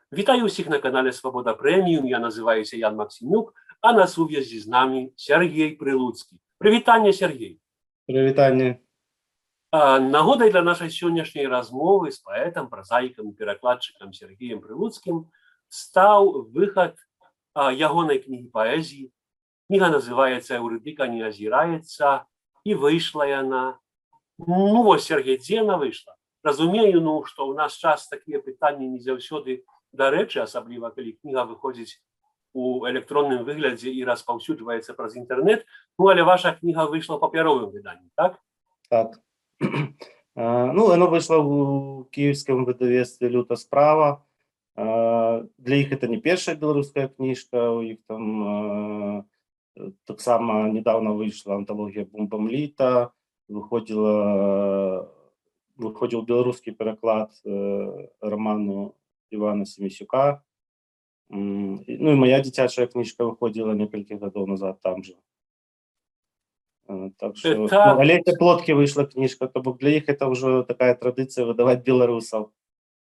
Вітаю ўсіх на канале Свабода Прэміум. Я называюся Ян Максімюк, а на сувязі з намі Сяргей Прылуцкі. Прывітанне, Сяргей. Прывітанне. Нагодай для нашай сённяшняй размовы з паэтам, празаікам і перакладчыкам Сяргеем Прылуцкім стаў выхад ягонай кнігі паэзіі. Кніга называецца «Эўрыдыка не азіраецца», і выйшла яна. Ну вось, Сяргей, дзе яна выйшла? Разумею, ну, што ў наш час такія пытанні не заўсёды дарэчы, асабліва калі кніга выходзіць у электронным выглядзе і распаўсюджваецца праз інтэрнэт. Ну, але ваша кніга выйшла ў папяровым выданні, так? Так. Ну, яно выйшла ў кіеўскім выдавецтве «Люта справа». Для іх это не першая беларуская кніжка, у іх там таксама недавно выйшла анталогія «Бумбамліта», выходзіў беларускі пераклад раману Івана Семісюка. Ну і моя дзіцячая кніжка выходзіла некалькі гадоў назад там же. Так что, ну, Алеся Плоткі выйшла кніжка, то бок для іх это ўжо такая традыцыя — выдаваць беларусаў.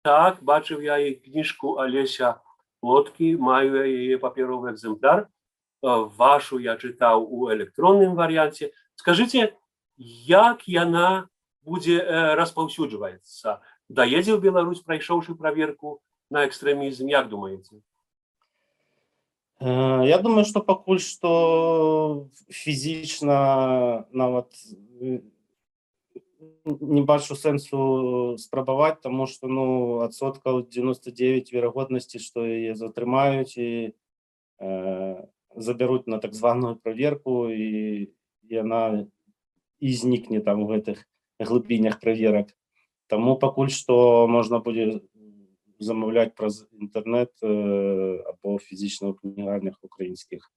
Так, бачыў я і кніжку Алеся Плоткі, маю я яе папяровы экземпляр. Вашу я чытаў у электронным варыянце. Скажыце, як яна будзе распаўсюджваецца? Даедзе ў Беларусь, прайшоўшы праверку на экстрэмізм, як думаеце? Я думаю, што пакуль што фізічна нават не бачу сэнсу спрабаваць, таму што, ну, адсоткаў 99 верагоднасці, што яе затрымаюць і забяруць на так званую праверку, і яна і знікне там у гэтых глыбінях праверак. Таму пакуль што можна будзе замаўляць праз інтэрнэт або фізічна ў кнігарнях украінскіх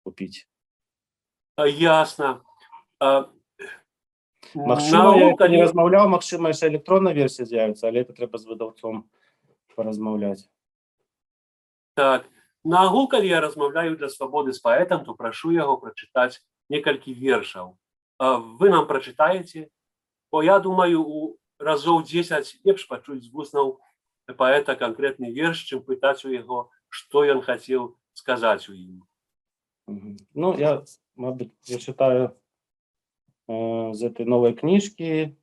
купіць. Ясна. Магчыма, я Наогул, не размаўляў, магчыма, яшчэ электронная версія з'явіцца, але это трэба з выдаўцом паразмаўляць. Так. Наогул, калі я размаўляю для «Свабоды» з паэтам, то прашу яго прачытаць некалькі вершаў. Вы нам прачытаеце? Бо я думаю, у разоў 10 лепш пачуць з вуснаў паэта канкрэтны верш, чым пытаць у яго, што ён хацеў сказаць у ім. Ну, я, мабыць, зачытаю з этой новай кніжкі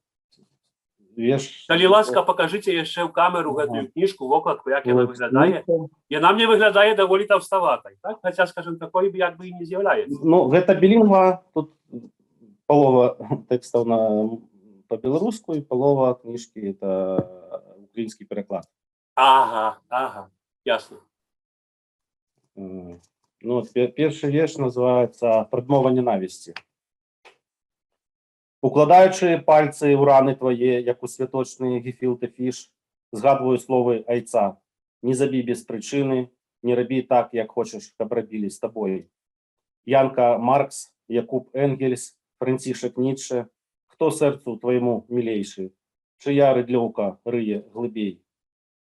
верш. Калі ласка, пакажыце яшчэ ў камеру гэтую кніжку, вокладку, як яна Вот выглядае. кніжка. Яна мне выглядае даволі таўставатай, так? Хаця, скажем, такой бы як бы і не з'яўляецца. Ну, гэта білінгва, тут палова тэкстаў на па-беларуску і палова кніжкі — это украінскі пераклад. Ага, ясна. Ну, вот першы верш называется «Прадмова ненавісці». Укладаючы пальцы ў раны твае, як у святочны гефілтэ фіш, згадваю словы айца: «Не забі без прычыны, не рабі так, як хочаш, каб рабілі з табой». Янка Маркс, Якуб Энгельс, Францішак Ніцше, хто сэрцу твайму мілейшы, чыя рыдлёўка рые глыбей?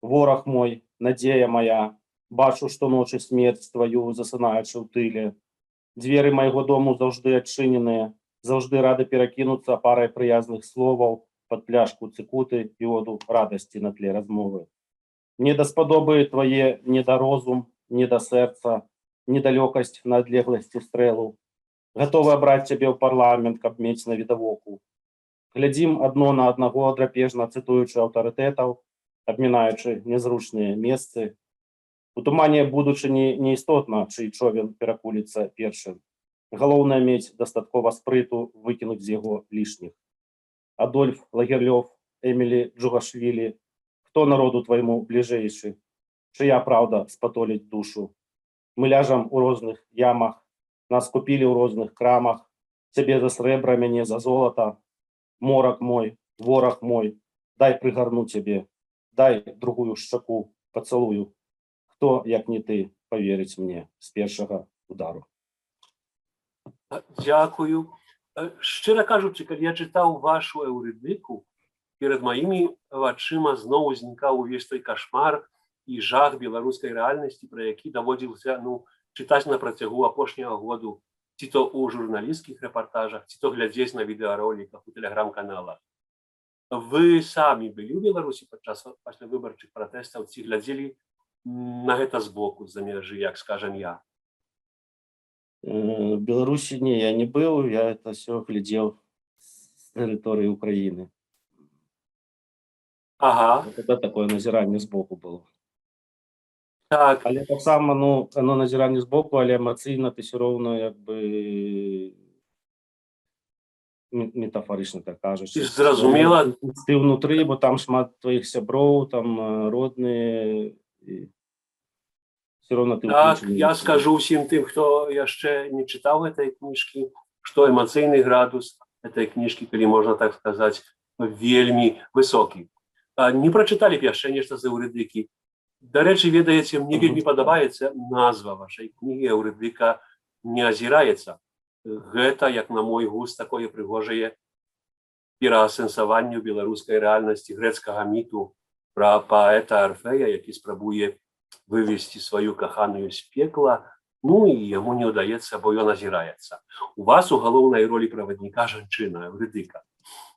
Вораг мой, надзея моя, бачу штоночы смерць тваю, засынаючы ў тыле. Дзверы майго дому заўжды адчыненыя, заўжды рады перакінуцца парай прыязных словаў пад пляшку цыкуты і оду радасці на тле размовы. Мне даспадобы твае не да розум, не да сэрца, недалёкасць на адлегласці стрэлу. Гатовы абраць цябе ў парламент, каб мець на відавоку. Глядзім адно на аднаго, драпежна цытуючы аўтарытэтаў, абмінаючы нязручныя месцы. У тумане будучыні неістотна, чый човен перакуліцца першым. Галоўнае — мець дастаткова спрыту выкінуць з яго лішніх. Адольф Лагерлёф, Эмілі Джугашвілі, хто народу твайму бліжэйшы, чыя праўда спатоліць душу? Мы ляжам у розных ямах, нас купілі ў розных крамах, цябе за срэбра, мяне за золата. Морак мой, вораг мой, дай прыгарну цябе, дай другую шчаку пацалую. Хто, як не ты, паверыць мне з першага удару? Дзякую. Шчыра кажучы, калі я чытаў вашу «Эўрыдыку», перад маімі вачыма зноў узнікаў увесь той кашмар і жах беларускай рэальнасці, пра які даводзілася, ну, чытаць на працягу апошняга году, ці то ў журналісцкіх рэпартажах, ці то глядзець на відэароліках у тэлеграм-каналах. Вы самі былі ў Беларусі падчас паслявыбарчых пратэстаў ці глядзелі на гэта збоку, з-за мяжы, як скажам я? В Беларусі не, я не быў, я это все глядзеў з тэрыторыі Украіны. Вот это такое назіранне збоку было. Але таксама, ну, оно назіранне збоку, але эмацыйна ты все роўна, як бы, метафарычна так кажучы. Зразумела. Ты ўнутры, бо там шмат тваіх сяброў, там родныя, і все роўна ты ўключаны. Я скажу ўсім тым, хто яшчэ не чытаў гэтай кніжкі, што эмацыйны градус этой кніжкі, калі можна так сказаць, вельмі высокі. Не прачыталі б яшчэ нешта з «Эўрыдыкі»? Дарэчы, ведаеце, мне вельмі падабаецца назва вашай кнігі «Эўрыдыка не азіраецца». Гэта, як на мой густ, такое прыгожае пераасэнсаванне ў беларускай рэальнасці грэцкага міту пра паэта Арфея, які спрабуе вывесці сваю каханую з пекла, ну і яму не ўдаецца, бо ён азіраецца. У вас у галоўнай ролі правадніка жанчына, Эўрыдыка.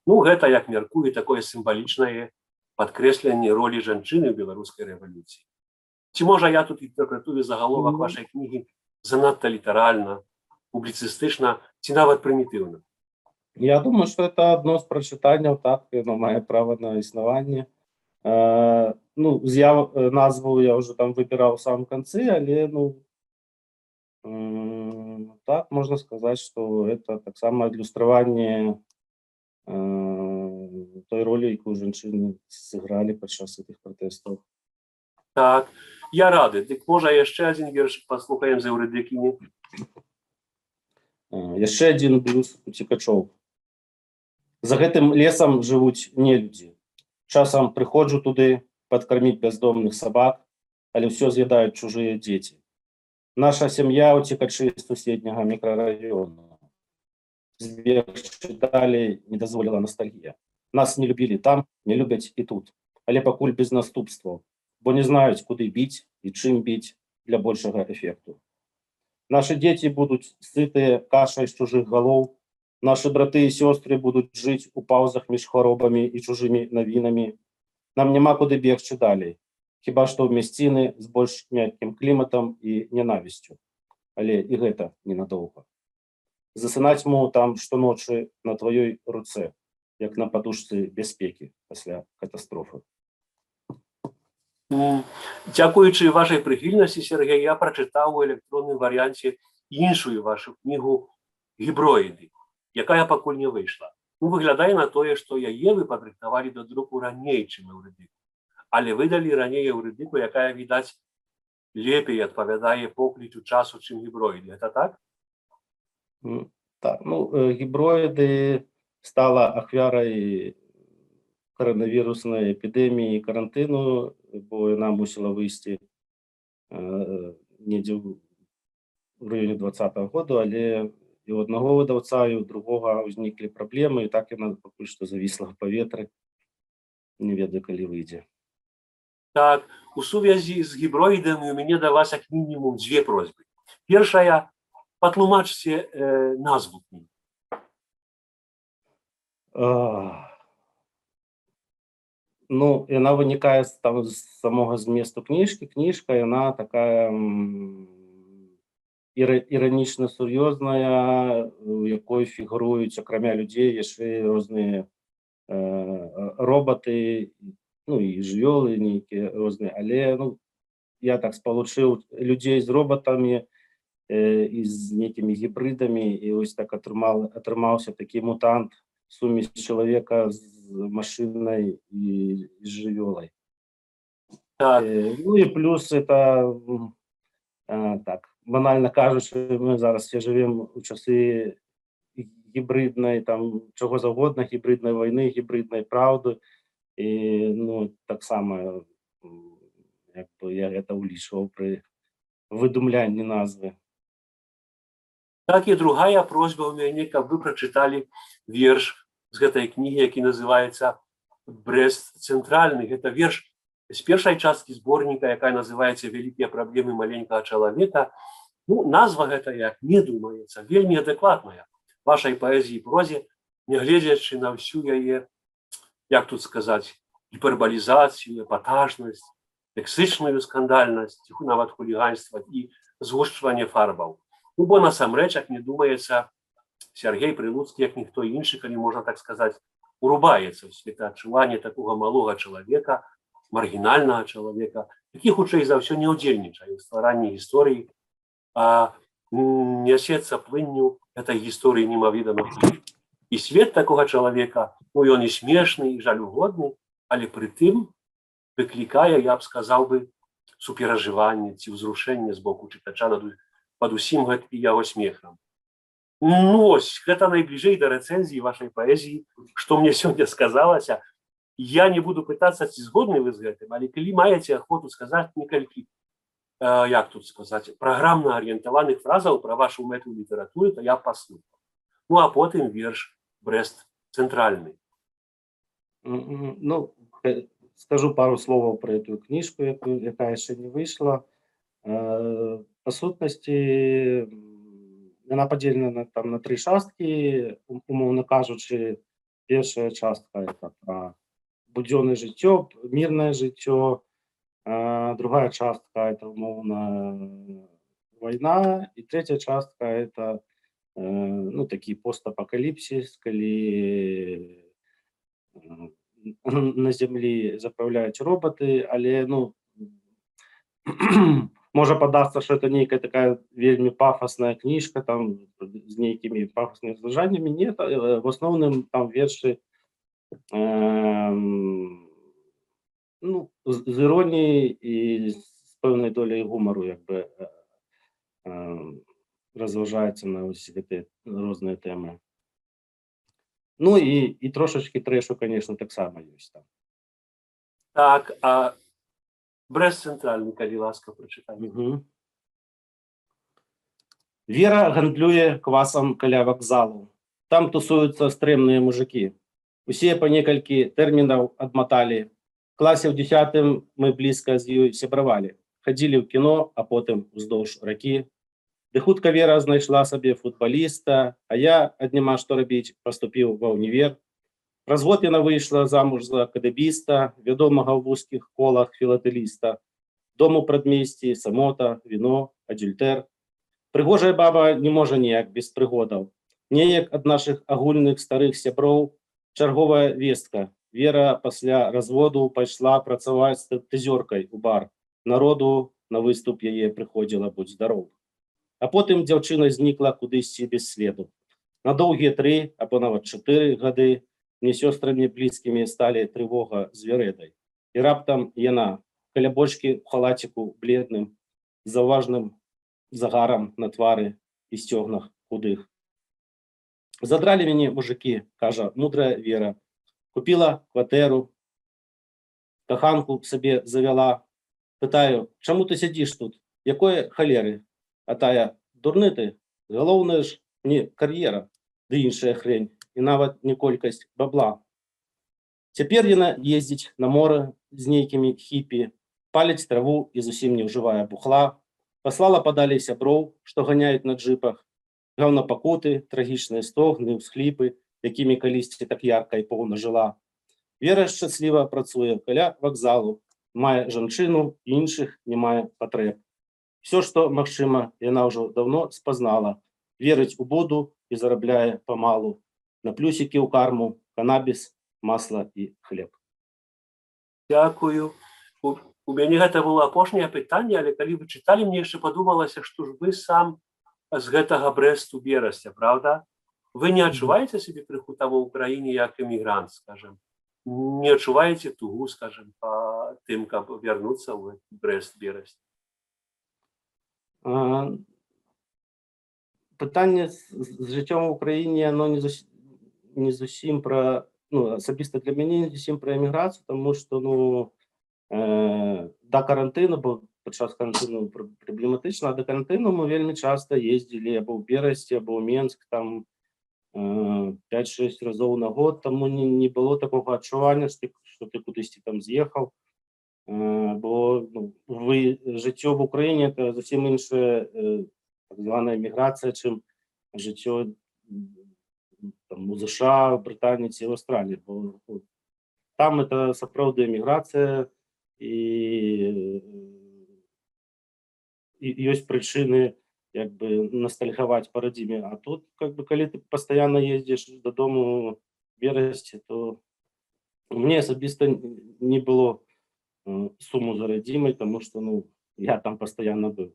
Ну, гэта, як мяркую, такое сімвалічнае падкрэсленне ролі жанчыны ў беларускай рэвалюцыі. Ці можа, я тут інтэрпрэтую загаловак вашай кнігі занадта літаральна, публіцыстычна ці нават прымітыўна? Я думаю, что это одно з прачытанняў, так, яно мае права на існаванне. Ну, назву я уже там выбіраў у самом канцы, але, ну, так, можна сказаць, что это таксама адлюстраванне той ролі, якую жанчыны сыгралі падчас гэтых пратэстаў. Так, я рады. Дык можа, яшчэ адзін вершык паслухаем з «Эўрыдыкі», не? Яшчэ адзін блюз уцекачоў. За гэтым лесам жывуць нелюдзі. Часам прыходжу туды падкарміць бяздомных сабак, але ўсё з'ядаюць чужыя дзеці. Наша сям'я — уцекачы з суседняга мікрараёну. Збегчы далей не дазволіла ностальгія. Нас не любілі там, не любяць і тут. Але пакуль без наступстваў, бо не знаюць, куды біць і чым біць для большага эфекту. Нашы дзеці будуць сытыя кашай з чужых галоў, нашы браты і сёстры будуць жыць у паўзах між хваробамі і чужымі навінамі. Нам няма куды бегчы далей, хіба што ў мясціны з больш мяккім кліматам і нянавісцю. Але і гэта ненадоўга. Засынацьму там штоночы на тваёй руцэ, як на падушцы бяспекі пасля катастрофы. Дзякуючы вашай прыхільнасці, Сергей, я прачытаў у электронным варыянце іншую вашу кнігу «Гіброіды», якая пакуль не выйшла. Ну, выглядае на тое, што яе вы падрыхтавалі да друку раней, чым «Эўрыдыку». Але выдалі раней «Эўрыдыку», якая, відаць, лепей адпавядае поклічу часу, чым «Гіброіды». Это так? Так, ну, «Гіброіды» стала ахвярай каранавіруснай эпідэміі і карантыну, бо яна мусіла выйсці недзе ў раёне 20-го году, але і ў аднаго выдаўца, і ў другога ўзніклі праблемы, і так яна пакуль што завісла ў паветры. Не ведаю, калі выйдзе. Так, у сувязі з «Гіброідамі» у мяне да вас як мінімум дзве просьбы. Першая: патлумачце назву кнігі. Ну, яна вынікае там з самога зместу кніжкі. Кніжка, яна такая іранічна сур'ёзная, у якой фігуруюць, акрамя людзей, яшчэ розныя роботы, ну і жывёлы нейкія розныя, але, ну, я так спалучыў людзей з роботамі і з нейкімі гібрыдамі, і ось так атрымаўся такі мутант, сумесь чалавека з машынай і з жывёлай. Ну і плюс это, так, банальна кажучы, мы зараз все жывем у часы гібрыднай, там, чаго заўгодна, гібрыднай вайны, гібрыднай праўды, і, ну, таксама, як бы, я гэта ўлічваў пры выдумлянні назвы. Так, і другая просьба ў мяне, каб вы прачыталі верш з гэтай кнігі, які называецца «Брэст цэнтральны». Гэта верш з першай часткі зборніка, якая называецца «Вялікія праблемы маленькага чалавека». Ну, назва гэта, як мне думаецца, вельмі адэкватная вашай паэзіі і прозе, нягледзячы на ўсю яе, як тут сказаць, гіпербалізацыю, эпатажнасць, Лексычную скандальнасць, нават хуліганства і згушчванне фарбаў. Ну, бо насамрэч, як мне думаецца, Сяргей Прылуцкі, як ніхто іншы, калі можна так сказаць, урубаецца ў светаадчуванне такога малога чалавека, маргінальнага чалавека, які хутчэй за ўсё не ўдзельнічае ў стваранні гісторыі, а нясецца плынню этой гісторыі немаведама. І свет такога чалавека, ну, ён і смешны, і жалюгодны, але прытым выклікае, я б сказаў бы, суперажыванне ці ўзрушэнне з боку чытача пад усім гэтым яго смехам. Ну, вось, гэта найбліжэй да рэцэнзіі вашай паэзіі, што мне сёння сказалася. Я не буду пытацца, ці згодны вы з гэтым, але калі маеце ахвоту сказаць некалькі, як тут сказаць, праграмна арыентаваных фразаў пра вашу мэту літаратуры, то я паслухаў. Ну, а потым верш «Брэст цэнтральны». Ну, скажу пару словаў про эту кніжку, якая яшчэ не выйшла. Па сутнасці, яна падзелена там на тры часткі, умоўна кажучы. Першая частка — это пра будзённае жыццё, мірнае жыццё, другая частка — это умоўна вайна, і третья частка — это ну, такі постапакаліпсіс, калі на зямлі запраўляюць роботы. Але, ну, можа падацца, что это нейкая такая вельмі пафосная кніжка там з нейкімі пафоснымі разважаннямі. Нет, в асноўным там вершы ну, з іроніяй і з пэўнай доляй гумару, як бы разважаецца на вось гэтыя розныя тэмы. Ну і трошачкі трэшу, конечно, таксама ёсць там. Так, а «Брэст цэнтральны», калі ласка, прачытай. Мгм. Вера гандлюе квасам каля вакзалу. Там тусуюцца стрэмныя мужыкі. Усе па некалькі тэрмінаў адматалі. Класе ў 10-м мы блізка з ёй сябравалі. Хадзілі ў кіно, а потым уздоўж ракі. Ды хутка Вера знайшла сабе футбаліста, а я, ад няма што рабіць, паступіў ва ўнівер. Праз год яна выйшла замуж за кадэбіста, вядомага ў вузкіх колах філатэліста. Дом у прадмесці, самота, віно, адюльтэр. Прыгожая баба не можа ніяк без прыгодаў. Неяк ад нашых агульных старых сяброў чарговая вестка. Вера пасля разводу пайшла працаваць стрыптызёркай у бар. Народу на выступ яе прыходзіла будзь здароў. А потым дзяўчына знікла кудысьці без следу. На доўгія 3 або нават 4 гады мне сёстрамі блізкімі сталі Трывога з Вярэдай. І раптам яна каля бочкі ў халаціку бледным, з заўважным загарам на твары і сцёгнах худых. «Задралі мяне мужыкі, — кажа мудрая Вера. — Купіла кватэру, каханку сабе завяла. Пытаю: чаму ты сядзіш тут? Якое халеры?» А тая: дурны ты, галоўнае ж не кар'ера, ды іншая хрень, і нават не колькасць бабла». Цяпер яна ездзіць на мора з нейкімі хіпі, паліць траву і зусім не ўжывае бухла, паслала падалей сяброў, што ганяюць на джипах, гаўнапакуты, трагічныя стогны, усхліпы, якімі калісьці так ярка і поўна жыла. Вера шчасліва працуе каля вакзалу, мае жанчыну, іншых не мае патрэб. Всё, што магчыма, яна ўжо даўно спазнала, верыць у Буду і зарабляе памалу на плюсікі ў карму, канабіс, масла і хлеб. Дякую. У мяне гэта было апошняе пытанне, але калі вы чыталі, мне яшчэ падумалася, што ж вы сам з гэтага Брэсту, Берасця, правда? Вы не адчуваеце сябе крыху там у Украіне як эмігрант, скажем? Не адчуваеце тугу, скажем, па тым, каб вярнуцца ў Брэст, Берасць? Пытанне з жыццём у Украіне, оно не зусім пра, ну, асабіста для мяне не зусім пра эміграцыю, тому што, ну, да карантыну, бо падчас карантыну праблематычна, а да карантыну мы вельмі часта ездзілі або ў Берасці, або ў Менск, там 5-6 разоў на год, таму не было такога адчування, што ты кудысьці там з'ехаў. Бо, ну, жыццё в Украіне — это зусім іншая так званая міграцыя, чым жыццё там, у ЗША, Брытаніі ці ў Аўстраліі. Бо, ну, там это сапраўды эміграцыя, І ёсць прычыны як бы ностальгаваць па радзіме. А тут как бы, калі ты пастаянна ездзіш дадому Берасці, то мне асабіста не было суму за радзімай, таму што, ну, я там пастаянна быў.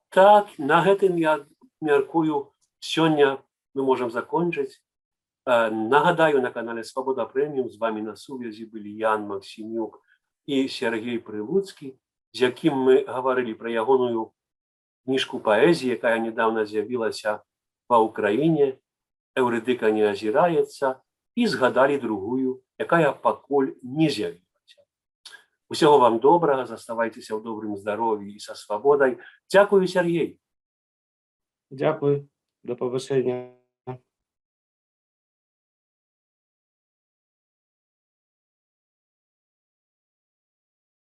Так, на гэтым, я мяркую, сёння мы можам закончыць. Нагадаю, на канале Свабода Прэміум з вами на сувязі былі Ян Максімюк і Сяргей Прылуцкі, з якім мы гаварылі пра ягоную кніжку паэзіі, якая нядаўна з'явілася ва Ўкраіне, «Эўрыдыка не азіраецца», і згадалі другую, якая пакуль не з'явілася. Усяго вам добрага, заставайцеся ў добрым здароўі і са свабодай. Дзякую, Сяргей. Дзякую, да пабачэння.